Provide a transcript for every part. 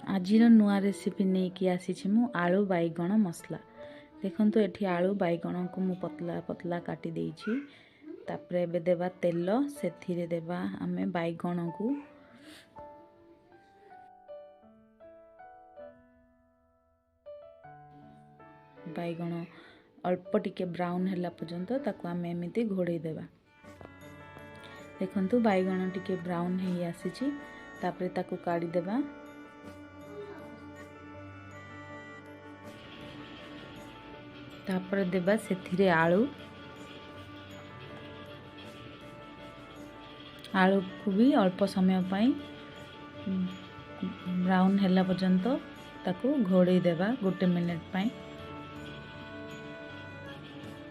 ଆଜିର ନୂଆ ରେସିପି ନେଇକି ଆସିଛି ମୁଁ ଆଳୁ ବାଇଗଣ ମସଲା। ଦେଖନ୍ତୁ, ଏଠି ଆଳୁ ବାଇଗଣକୁ ମୁଁ ପତଲା ପତଲା କାଟି ଦେଇଛି। ତାପରେ ଏବେ ଦେବା ତେଲ, ସେଥିରେ ଦେବା ଆମେ ବାଇଗଣକୁ। ବାଇଗଣ ଅଳ୍ପ ଟିକେ ବ୍ରାଉନ୍ ହେଲା ପର୍ଯ୍ୟନ୍ତ ତାକୁ ଆମେ ଏମିତି ଘୋଡ଼େଇ ଦେବା। ଦେଖନ୍ତୁ, ବାଇଗଣ ଟିକେ ବ୍ରାଉନ୍ ହେଇ ଆସିଛି। ତାପରେ ତାକୁ କାଢ଼ିଦେବା। ତାପରେ ଦେବା ସେଥିରେ ଆଳୁ। ଆଳୁକୁ ବି ଅଳ୍ପ ସମୟ ପାଇଁ ବ୍ରାଉନ୍ ହେଲା ପର୍ଯ୍ୟନ୍ତ ତାକୁ ଘୋଡ଼େଇ ଦେବା 1 ମିନିଟ୍ ପାଇଁ।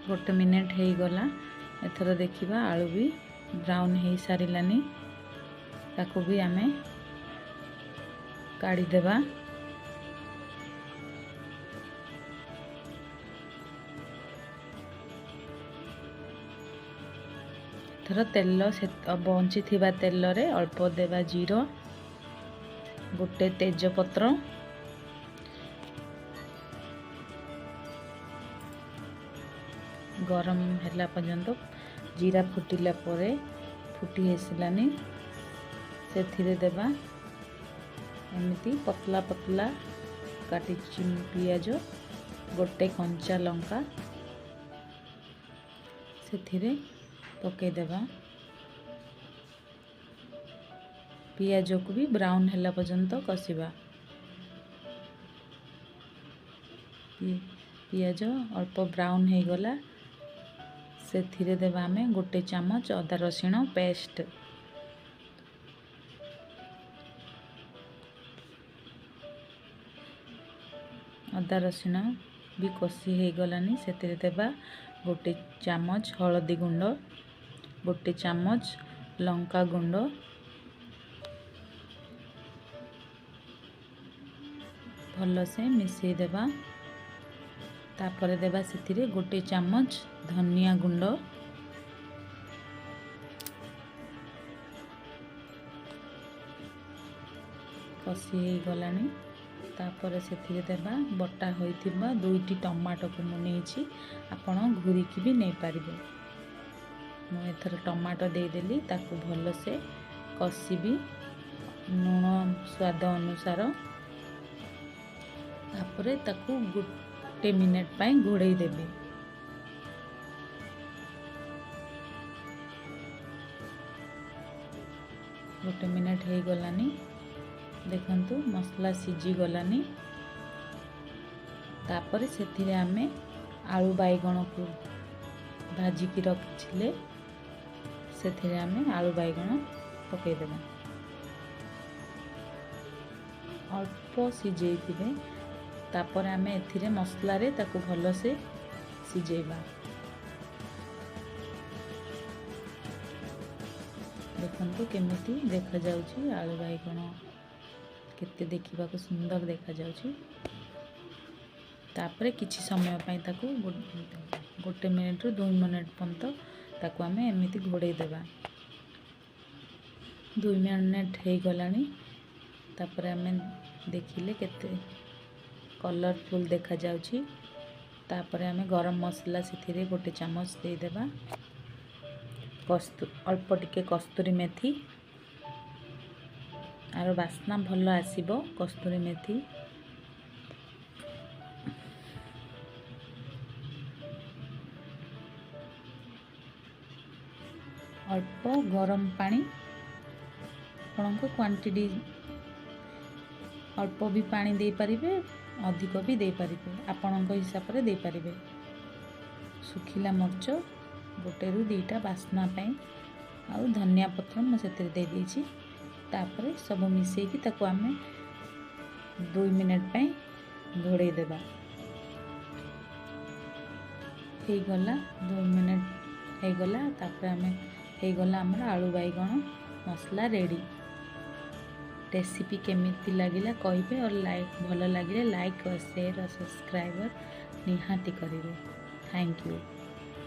1 ମିନିଟ୍ ହେଇଗଲା। ଏଥର ଦେଖିବା, ଆଳୁ ବି ବ୍ରାଉନ୍ ହେଇସାରିଲାନି। ତାକୁ ବି ଆମେ କାଢ଼ିଦେବା। ଏଥର ତେଲ, ସେ ବଞ୍ଚିଥିବା ତେଲରେ ଅଳ୍ପ ଦେବା ଜିରା, ଗୋଟେ ତେଜପତ୍ର, ଗରମ ହେଲା ପର୍ଯ୍ୟନ୍ତ ଜିରା ଫୁଟିଲା ପରେ, ଫୁଟି ଆସିଲାନି, ସେଥିରେ ଦେବା ଏମିତି ପତଲା ପତଲା କାଟିଛି ପିଆଜ, ଗୋଟେ କଞ୍ଚା ଲଙ୍କା ସେଥିରେ ପକାଇଦେବା। ପିଆଜକୁ ବି ବ୍ରାଉନ୍ ହେଲା ପର୍ଯ୍ୟନ୍ତ କଷିବା। ପିଆଜ ଅଳ୍ପ ବ୍ରାଉନ୍ ହେଇଗଲା। ସେଥିରେ ଦେବା ଆମେ 1 ଚାମଚ ଅଦା ରସୁଣ ପେଷ୍ଟ। ଅଦା ରସୁଣ ବି କଷି ହେଇଗଲାନି। ସେଥିରେ ଦେବା 1 ଚାମଚ ହଳଦୀ ଗୁଣ୍ଡ, 1 ଚାମଚ ଲଙ୍କା ଗୁଣ୍ଡ, ଭଲସେ ମିଶାଇ ଦେବା। ତାପରେ ଦେବା ସେଥିରେ 1 ଚାମଚ ଧନିଆ ଗୁଣ୍ଡ। କଷି ହେଇଗଲାଣି। ତାପରେ ସେଥିରେ ଦେବା ବଟା ହୋଇଥିବା 2ଟି ଟମାଟୋକୁ ମୁଁ ନେଇଛି, ଆପଣ ଘୁରିକି ବି ନେଇପାରିବେ। ମୁଁ ଏଥର ଟମାଟୋ ଦେଇଦେଲି। ତାକୁ ଭଲସେ କଷିବି, ଲୁଣ ସ୍ୱାଦ ଅନୁସାର। ତାପରେ ତାକୁ 1 ମିନିଟ୍ ପାଇଁ ଘୋଡ଼େଇ ଦେବି। 1 ମିନିଟ୍ ହେଇଗଲାନି। ଦେଖନ୍ତୁ, ମସଲା ସିଝିଗଲାନି। ତାପରେ ସେଥିରେ ଆମେ ଆଳୁ ବାଇଗଣକୁ ଭାଜିକି ରଖିଥିଲେ, ସେଥିରେ ଆମେ ଆଳୁ ବାଇଗଣ ପକାଇଦେବା। ଅଳ୍ପ ସିଝେଇଥିବେ। ତାପରେ ଆମେ ଏଥିରେ ମସଲାରେ ତାକୁ ଭଲସେ ସିଝେଇବା। ଦେଖନ୍ତୁ କେମିତି ଦେଖାଯାଉଛି ଆଳୁ ବାଇଗଣ, କେତେ ଦେଖିବାକୁ ସୁନ୍ଦର ଦେଖାଯାଉଛି। ତାପରେ କିଛି ସମୟ ପାଇଁ ତାକୁ 1 ମିନିଟ୍ରୁ 2 ମିନିଟ୍ ପର୍ଯ୍ୟନ୍ତ ତାକୁ ଆମେ ଏମିତି ଘୋଡ଼େଇ ଦେବା। 2 ମିନିଟ୍ ହେଇଗଲାଣି। ତାପରେ ଆମେ ଦେଖିଲେ କେତେ କଲରଫୁଲ୍ ଦେଖାଯାଉଛି। ତାପରେ ଆମେ ଗରମ ମସଲା ସେଥିରେ 1 ଚାମଚ ଦେଇଦେବା, ଅଳ୍ପ ଟିକେ କସ୍ତୁରୀ ମେଥି, ଆର ବାସ୍ନା ଭଲ ଆସିବ କସ୍ତୁରୀ ମେଥି। ଅଳ୍ପ ଗରମ ପାଣି, ଆପଣଙ୍କ କ୍ୱାଣ୍ଟିଟି ଅଳ୍ପ ବି ପାଣି ଦେଇପାରିବେ, ଅଧିକ ବି ଦେଇପାରିବେ, ଆପଣଙ୍କ ହିସାବରେ ଦେଇପାରିବେ। ଶୁଖିଲା ମରିଚ 1ରୁ 2ଟା ବାସ୍ନା ପାଇଁ, ଆଉ ଧନିଆ ପତ୍ର ମୁଁ ସେଥିରେ ଦେଇଦେଇଛି। ତାପରେ ସବୁ ମିଶାଇକି ତାକୁ ଆମେ 2 ମିନିଟ୍ ପାଇଁ ଘୋଡ଼େଇ ଦେବା। ହେଇଗଲା, 2 ମିନିଟ୍ ହେଇଗଲା। ତାପରେ ଆମେ ହେଇଗଲା ଆମର ଆଳୁ ବାଇଗଣ ମସଲା ରେଡ଼ି। ରେସିପି କେମିତି ଲାଗିଲା କହିବେ, ଆଉ ଲାଇକ୍ ଭଲ ଲାଗିଲେ ଲାଇକ୍, ସେୟାର ଆଉ ସବସ୍କ୍ରାଇବର ନିହାତି କରିବେ। Thank you.